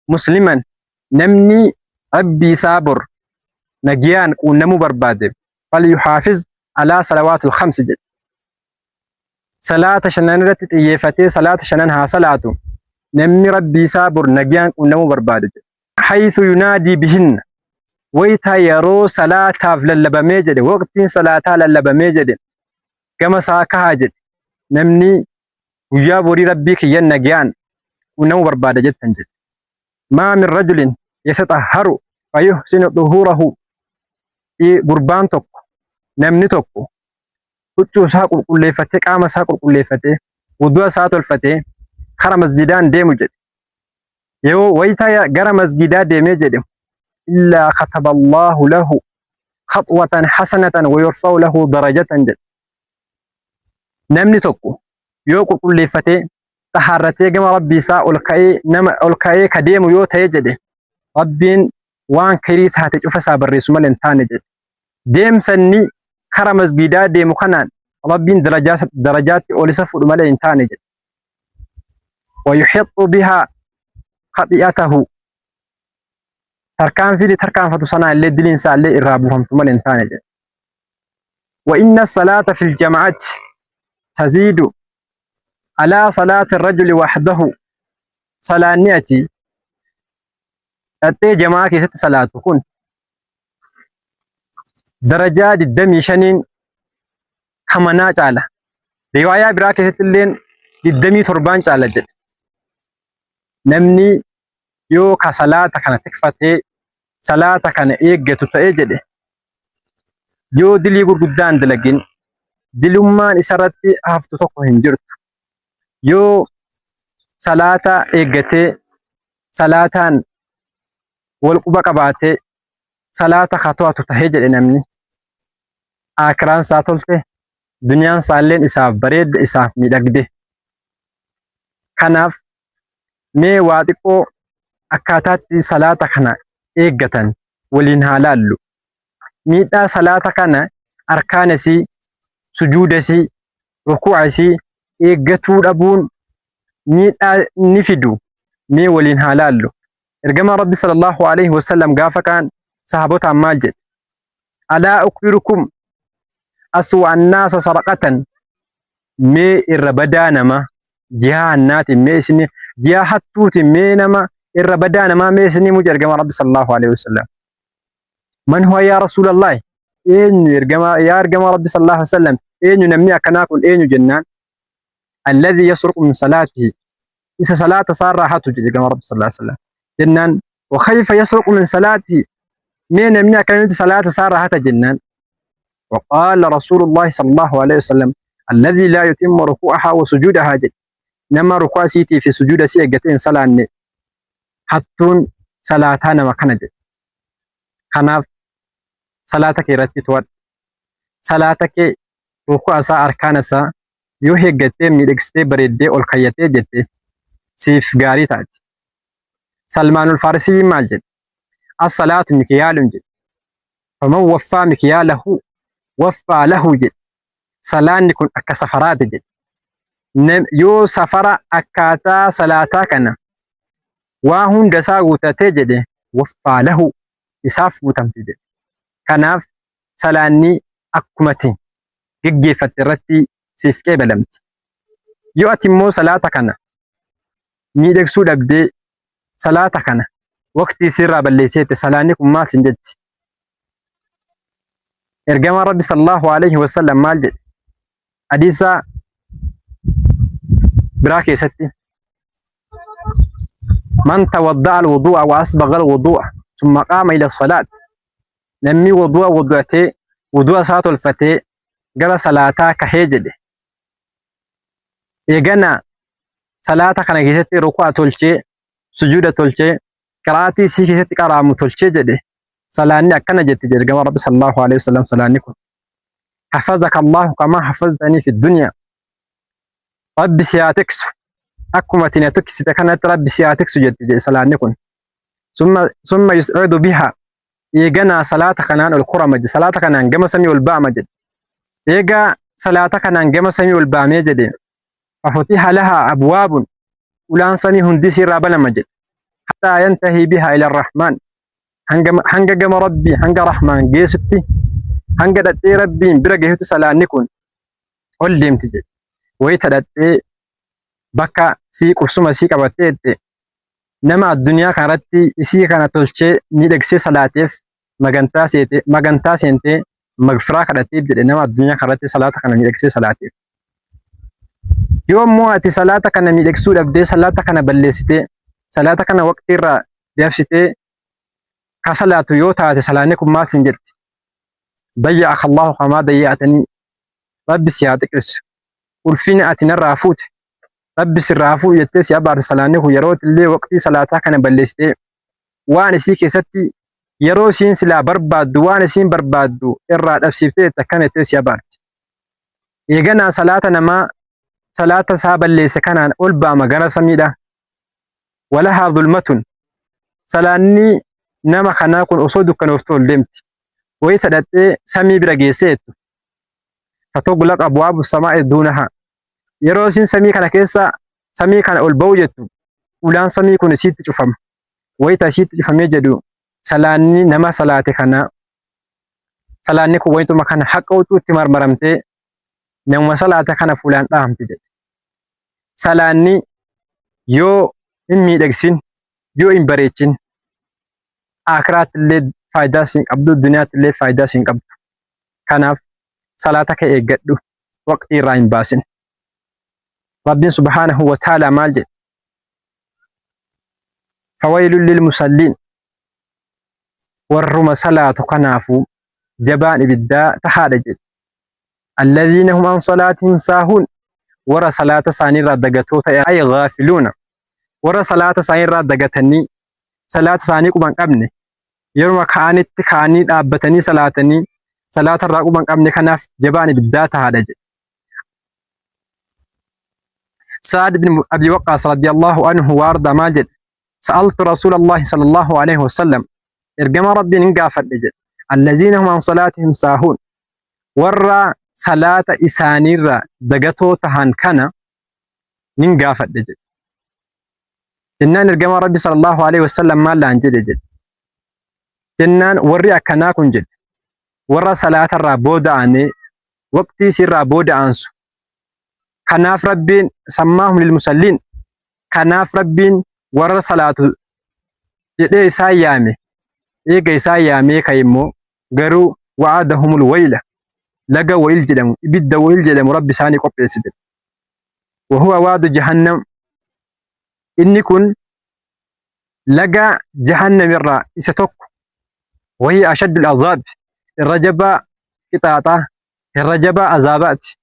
Musliman, namni Rabbii isaa bor nagiyaan quunnamuu barbaade, falyuhaafiz alaa salawaatul khamsi jedhe. Salaata shanan irratti xiyyeeffatee salaata shanan haa salaatu, namni Rabbii isaa bor nagiyaan quunnamuu barbaade jedhe. Haythu yunaadii bihinna, wayta yeroo salaataaf lallabamee jedhe, waqtiin salaataa lallabamee jedhe, gama isaa kahaa jedhe, namni guyyaa borii Rabbii kiyyan nagayaan quunnamuu barbaada jettan jedhe. Maa min rajulin yataxahharu fayuhsinu xuhuurahu, gurbaan tokko, namni tokko huccuu isaa qulqulleeffatee, qaama isaa qulqulleeffatee, wudu'a isaa tolfatee kara masjidaan deemu jedhe. Yoo wayita gara masgidaa deemee jedhe, illaa kataba Allahu lahu khaxwatan hasanatan wa yarfa'u lahu darajatan jedhe. Namni tokko yoo qulqulleeffatee xahaarratee gama Rabbii isaa ol ka'ee, nama ol ka'ee ka deemu yoo ta'e jedhe, Rabbiin waan khayrii taate cufa isaa barreessu malee hin taane jedhe. Deemsa inni kara masgiidaa deemu kanaan Rabbiin darajaatti ol isa fuudhu malee hin taane jedhe. Wayuhixxu bihaa khaxi'atahu, tarkaanfii inni tarkaanfatu sanaa illee diliin isaa illee irraa buufamtu malee hin taane jedhe. Wa inna salaata fil jama'ati taziidu alaa salaati rajuli wahdahu, salaanni ati dhaxxee jamaa keessatti salaatu kun darajaa 25n kamanaa caala. Riwaayaa biraa keessatti illeen 27n caala jedhe. Namni yoo ka salaata kana tikfatee salaata kana eeggatu ta'e jedhe, yoo dilii gurguddaa hin dalagin, dilummaan isarratti haftu tokko hin jirtu. Yoo salaata eeggatee, salaataan wal quba qabaatee, salaata ka to'atu tahee jedhe, namni aakiraan isaa tolte, duniyaan isaalleen isaaf bareedde, isaaf miidhagde. Kanaaf mee waa xiqqoo akkaataatti salaata kana eeggatan waliin haa laallu. Miidhaa salaata kana arkaana isii, sujuuda isii, rukuu'a isii eeggatuu dhabuun miidhaa inni fidu mee waliin haa laallu. Ergamaan Rabbi sallallahu alaihi wasallam gaafa kaan sahabotaan maal jedhe? Alaa ukbirukum aswa annaasa saraqatan, mee irra badaa nama jihaa hannaatiin, mee isin jihaa hattuutiin, mee nama irra badaa namaa mee isin himu jedhe ergamaan Rabbi sallallahu alaihi wasallam. Man huwa yaa Rasuulallahi, eenyu ergamaa, yaa ergamaa Rabbi sallallahu alaihi wasallam, eenyu namni akkanaa kun eenyu jennaan, alladhi yasruqu min salaatihi, isa salaata isaarraa hatu jedhe ergamaa Rabbi sallallahu alaihi wasallam. Jennaan, wa kayfa yasruqu min salaatihi, mee namni akkamitti salaata isaarraa hata jennaan, وقال رسول الله صلى الله عليه وسلم الذي لا يتم ركوعها وسجودها jedhe, nama ruku'a siitii fi sujuuda sii eeggatee hin salaanne, hattuun salaataa nama kana jedhe. Kanaaf salaata kee irratti to'adhu. Salaata kee ruku'a isaa, arkaana isaa yoo eeggattee, miidhagsitee, bareeddee ol kayyatee jette, siif gaarii taati. Salmaanul Faarisiyyiin maal jedhe? As-salaatu mikyaalun jedhe. Faman waffaa mikyaalahu waffaa lahu jedhe. Salaanni kun akka safaraati jedhe. Yoo safara akkaataa salaataa kana waa hunda isaa guutatee jedhe, waffaa lahu, isaaf guutamti jedhe. Kanaaf salaanni akkumati geggeeffatte irratti siif qeebalamti. Yoo ati immoo salaata kana miidhagsuu dhabdee, salaata kana waqtii sirraa balleesseette, salaanni kun maal sin jetti? Ergamaan Rabbi sallallahu alaihi wasallam maal jedhe? Hadiisa biraa keessatti, man tawadda'a al-wudu'a wa asbagha al-wudu'a thumma qaama ila salaat, namni wudu'a wudu'atee, wudu'a isaa tolfatee gara salaataa kahee jedhe, eegana salaata kana keessatti ruku'a tolchee, sujuuda tolchee, qira'aatii isii keessatti qara'amu tolchee jedhe, salaanni akkana jetti jedhe ergamaan Rabbi sallallahu alaihi wasallam, salaanni kun hafazaka Allahu kamaa hafaztanii fi dunya, Rabbi si haa tiksu, akkuma ati na tiksite kanatti Rabbi si haa tiksu jetti jedhe salaanni kun. Summa yus'idu biha, eeganaa salaata kanaan ol korama jedhe, salaata kanaan gama samii ol ba'ama jedhe. Eegaa salaata kanaan gama samii ol ba'amee jedhe, fafutiha lahaa abwaabun, ulaan samii hundi isiirraa banama jedhe. Hattaa yantahii bihaa ila rahmaan. Hanga gama Rabbii, hanga Rahmaan geessutti, hanga dhaqxee Rabbiin bira geessutti salaanni kun ol deemti jedhe. Wayita dhaqxee bakka sii qubsuma sii qabattee jette, nama addunyaa kanarratti isii kana tolchee miidhagsee salaateef magantaa seete, magantaa seentee magfiraa kadhatteef jedhe, nama addunyaa kanarratti salaata kana miidhagsee salaateef. Yoo immoo ati salaata kana miidhagsuu dhabdee, salaata kana balleessitee, salaata kana waqtiirraa dabsitee ka salaatu yoo taate, salaanni kun maal siin jetti? Dayya'aka Allahu kamaa dayya'atanii. Rabbi si haa xiqqeessu. Ulfina ati narraa fuute Rabbi sirraa haa fuudhu jettee si abaarte. Salaanni kun yeroo illee waqtii salaataa kana balleessitee, waan isii keessatti yeroo isiin silaa barbaaddu, waan isiin barbaaddu irraa dhabsiiftee akkana jettee si abaarti. Eeganaa salaata namaa salaata isaa balleesse kanaan ol ba'ama gara samiidha. Walahaa zulmatun, salaanni nama kanaa kun osoo dukkanooftuu ol deemti. Wayita dhaqxee samii bira geessee jettu, fatuglaq abwaabu samaa'i duunaha. Yeroo isiin samii kana keessa, samii kana ol ba'uu jettu, ulaan samii kun isiitti cufama. Wayita isiitti cufamee jedhu, salaanni nama salaate kana, salaanni kun wayituma kana haqa huccuutti marmaramtee namuma salaate kana fuulaan dhahamti jedhe. Salaanni yoo hin miidhagsin, yoo hin bareechin, akiraatti illee faayidaa siin qabdu, duniyaatti illee faayidaa siin qabdu. Kanaaf salaata kee eeggadhu, waqtii irraa hin baasin. Rabbiin subhaanahu wa ta'ala maal jedhe? Fawaylun lil musalliin, warruma salaatu kanaafuu jabaan ibiddaa tahaadha jedhe. Alladhiina hum an salaatihim saahuun, warra salaata isaaniirraa dagatoo ta'e, ay gaafiluuna, warra salaata isaaniirraa dagatanii salaata isaanii quba hin qabne, yeruma ka'anitti ka'anii dhaabbatanii salaatanii salaata irraa quba hin qabne, kanaaf jabaan ibiddaa tahaadha jedhe. Sa'ad ibn Abi Waqqaas radiyallahu anhu wa arda maal jedhe? Sa'altu Rasuulallahi sallallahu alaihi wasallam, ergama Rabbiin hin gaafadhe jedhe. Allaziina hum an salaatihim saahuun, warra salaata isaaniirra dagatoo tahan kana nin gaafadhe jedhe. Jennaan ergamaa Rabbi sallallahu alaihi wasallam maal naan jedhe jedhe. Jennaan warri akkanaa kun jedhe, warra salaatarraa booda aanee waqtii isirraa booda aansu. Kanaaf Rabbiin sammaahum lil musalliin, kanaaf Rabbiin warra salaatu jedhee isaan yaame. Eega isaan yaamee ka'e immoo garuu wa'adahumul wayla, laga wayil jedhamu, ibidda wayil jedhamu Rabbi isaanii qopheesse jedhe. Wahuwa waadu jahannam, inni kun laga jahannam irraa isa tokko. Wahii ashaddul azaab, irra jabaa qixaaxaa, irra jabaa azaabaati.